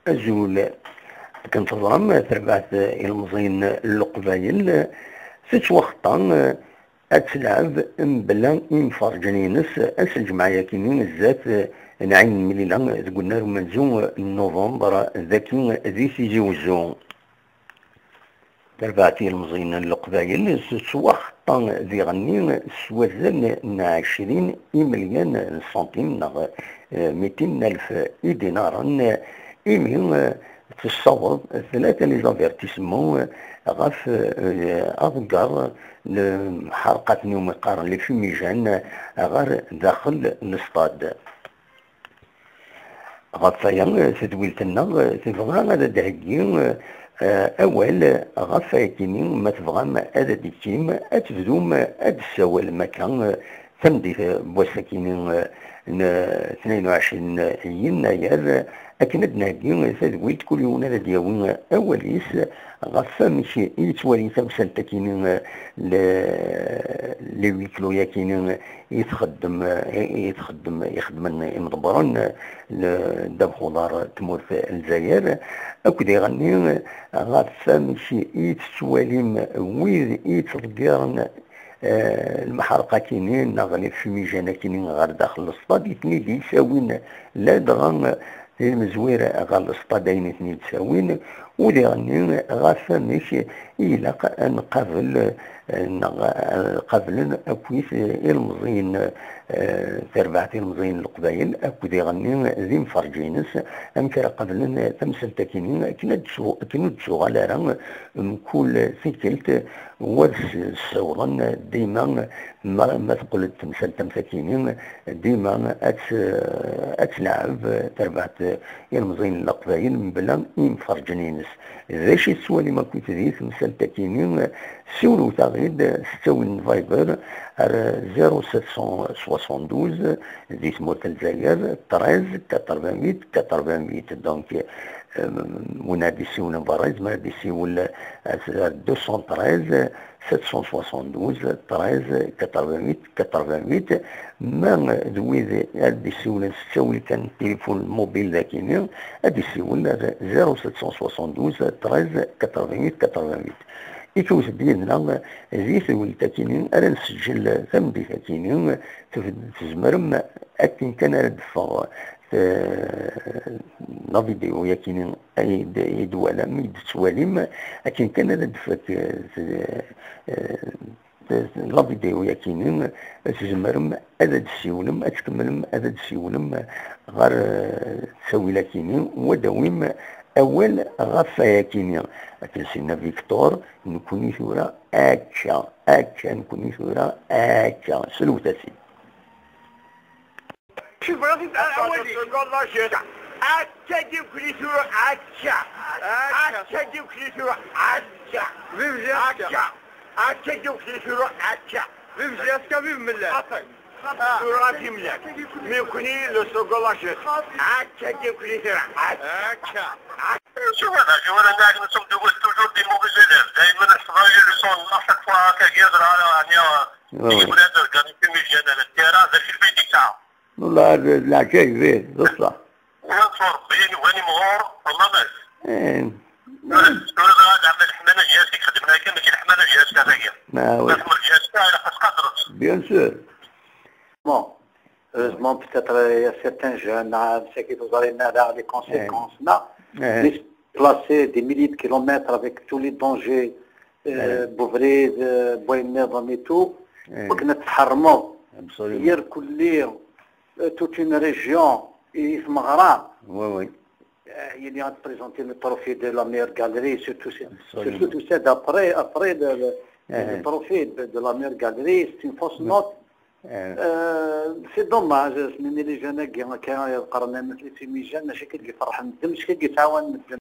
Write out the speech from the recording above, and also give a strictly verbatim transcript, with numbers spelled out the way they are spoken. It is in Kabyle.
Azul. Akken teẓram, terbaɛt ilemẓiyen n Leqbayel tettwaxeṭṭa ad telɛeb mebla imferǧen-ines ass n lǧemɛa-yakini zdat n Ɛin Mlila deg unnar umenzu n Nuvember dagi di Tizi Wezzu. Terbaɛt ilemẓiyen n Leqbayel tettwaxeṭṭa diɣenni s wazal n ɛecrin imelyan n ṣṣantim neɣ, eh, mitin alef idinaren, imi, eh, tessaweḍ tlata les avertissements ɣef, eh, aḍegger n lemḥerqat-nni umi qqaren les fumigènes ɣer daxel n stade. Ɣef waya, tedwilt-nneɣ tebɣa ad d-theggi, eh, awal ɣef wayakini, ma tebɣam ad d-tekkim, ad tebdum ad d-tessawalem akka, eh, tameddit n wass-akini, eh, n tnayen u ɛecrin yennayer, akken ad d-nheggi tadwilt, kul yiwen ad d-yawi awal-is ɣef wamek i yettwali tamsalt-akini, eh, le, les huis clos-yakini i txeddem, i txeddem, i xeddmen imḍebbren n ddabex uḍar n tmurt n Lezzayer, akked iɣenni ɣef wamek i tettwalim wid i yettḍeggiren, eh, lemḥerqa-kini neɣ les fumigènes-akini ɣer daxel n leṣṭad, i ten-id-yessawin ladɣa di lmezwir ɣer leṣṭad ayen i ten-id-ssawin, u diɣenni ɣef wamek i ilaq ad nqabel, eh, neɣ ad qablen akkit ilemẓiyen, eh, terbaɛt ilemẓiyen n Leqbayel akked iɣenni d imferǧ-ines, amek ara qablen tamsalt-akini akken ad d-tu-, akken ur d-tuɣal ara mkul tikkelt wa s-, ssawḍen dima ma, ma teqqel-d temsalt am takini, dima ad tt-, ad tleɛɛeb terbaɛt ilemẓiyen n Leqbayel mebla imferǧen-ines. D acu i tettwalim akkit di temsalt-akini? Siwlet-aɣ-id s ttawil n Viber ar zéro sept cent soixante-douze di tmurt n Lezzayer, treize quatre-vingt-huit quatre-vingt-huit. Donc, euh, win ara d-yessiwlen berra, yezmer ad d-yessiwel ar deux cent treize, sept cent soixante-douze, treize, quatre-vingt-huit, quatre-vingt-huit. Ma d wid ara d-yessiwlen s ttawil kan n tilifun mobil dagini, ad d-yessiwel ar zéro sept cent soixante-douze, treize, quatre-vingt-huit, quatre-vingt-huit. Ittewwet-d yid-neɣ di tewwilt-akini ara nseǧǧel tameddit-akini, tef-, tzemrem akken kan ara d-teffeɣ, eh, la vidéo-yakini ay d-, ay d-twalam, ay d-tettwalim, akken kan ara d-tfak, eh, t-, eh, t-, la vidéo-yakini, tzemrem ad d-tessiwlem, ad tkemmlem ad d-tessiwlem ɣer, eh, ttawil-akini, u ad d-tawim awal ɣef wayakini. Akken s-yenna Victor, nekkni tura akka, akka, nekkni tura akka. Slewt-as-id. Kif bɣiɣ ad awali. Akka d-iwkli tura, akka. Akka. Akka d-iwkli tura, akka. Vive Jessica. Akka. Akka d-iwkli tura, akka. Vive Jessica, vive Mellal. Tura ad imlal. Nekkni le second la Jessica. Akka d-iwkli tura, akka. Akka. Acu ara, acu ara nɛid, nous sommes de toujours des mauvais élèves. دايما الصغار يلبسون à chaque fois هكا يهضر على، يعني، Oui, oui. يولد organiser ميجان على التيران، هذا الشيء اللي يديك ساعة. والله هذا العجايب، إيه، بصح. وين صور بين وين مغور، والله ما أدري. إيه. ولا، ولا هذا عمل حمانة جهاز كي خدمنا كان ماشي الحمانة جهاز كذا هي. ما هو. تسمى الجهاز تاعي لا خاص قدرت. Bien sûr. Bon, heureusement, peut-être, euh, il y a certains jeunes, آه، مساكين تزارينا على les conséquences, là, إيه. Déplacer des milliers de kilomètres avec tous les dangers, euh, Bouvrid, euh, Bois-Nidem et tout. إيه. وكنا تحرموا. Absolument. Hier, كل، euh, toute une région, et مغران. Oui, oui. Euh, il y a présenté le trophée de la meilleure galerie, surtout, c'est, Absolument. Surtout tout ça d'après, après le, le, le trophée de, de la meilleure galerie, c'est une fausse note. Euh, c'est dommage, c'est une légende qui a, qui a, qui a, qui a, ماشي كي يفرح الدم، ماشي كي يتعاون الدم.